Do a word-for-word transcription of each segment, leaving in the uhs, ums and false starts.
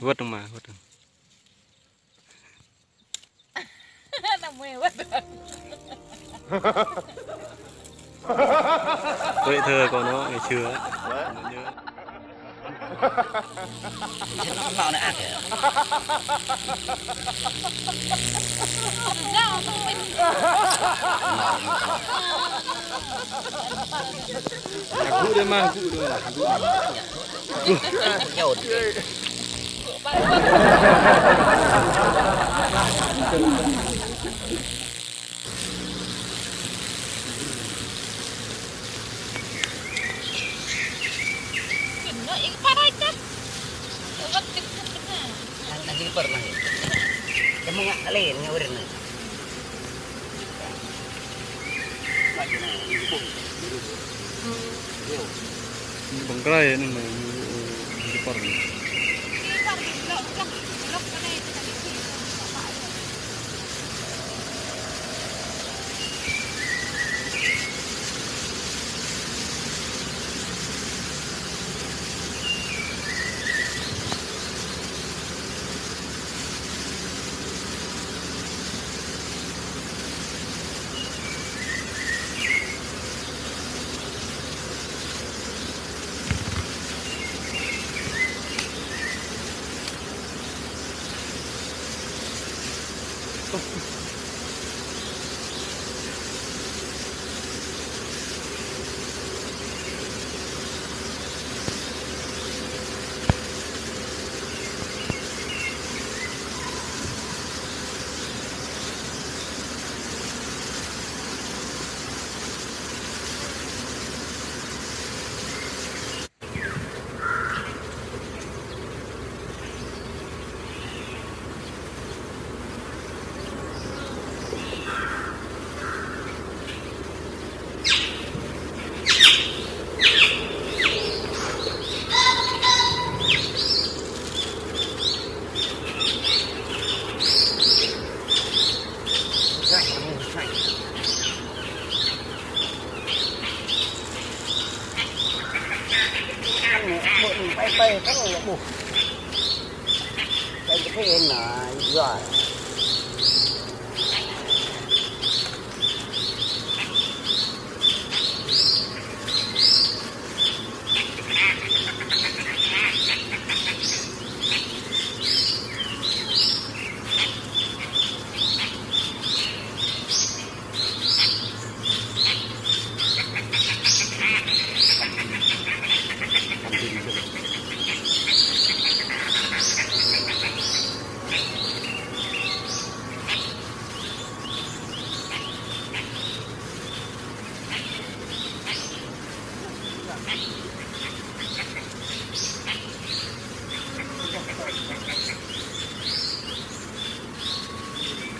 Wơ̆t đơ̆ng mă, wơ̆t đơ̆ng. Năm mươi wơ̆t. Tuổi thơ của nó ngày xưa á. Nó nhớ. Nó mạo nó ác kìa. Gũ đây mà, gũ đây mà, gũ. Nang, nang, pernah ya. Kamu nggak kalian, nggak pernah. Bơngkrai anŭn, ơ, ơ, jepar.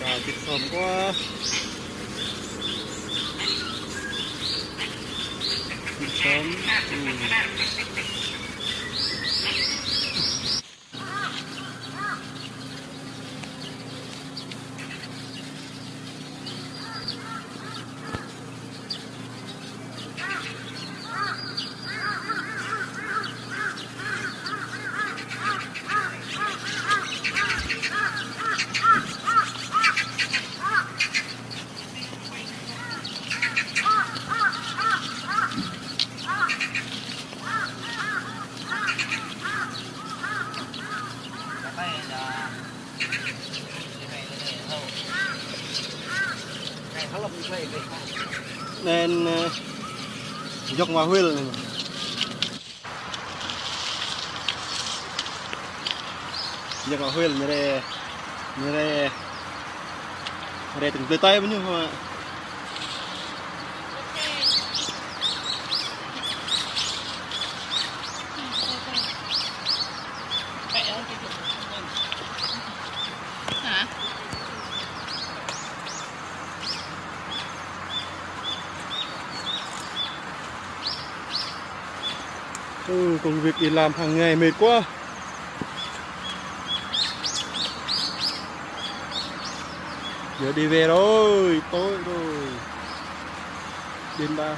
Ka thịt thơm quá. Thịt thơm. Ừ. Nên, ơ, dŏ ngă huil anai. Dŏ ngă huil ñu rai, ñu rai, rai tơ̆ng plơi tai mơ̆n ñu hă. Hả? Ừ, công việc đi làm hàng ngày mệt quá. Giờ đi về rồi, tối rồi. Đêm ba.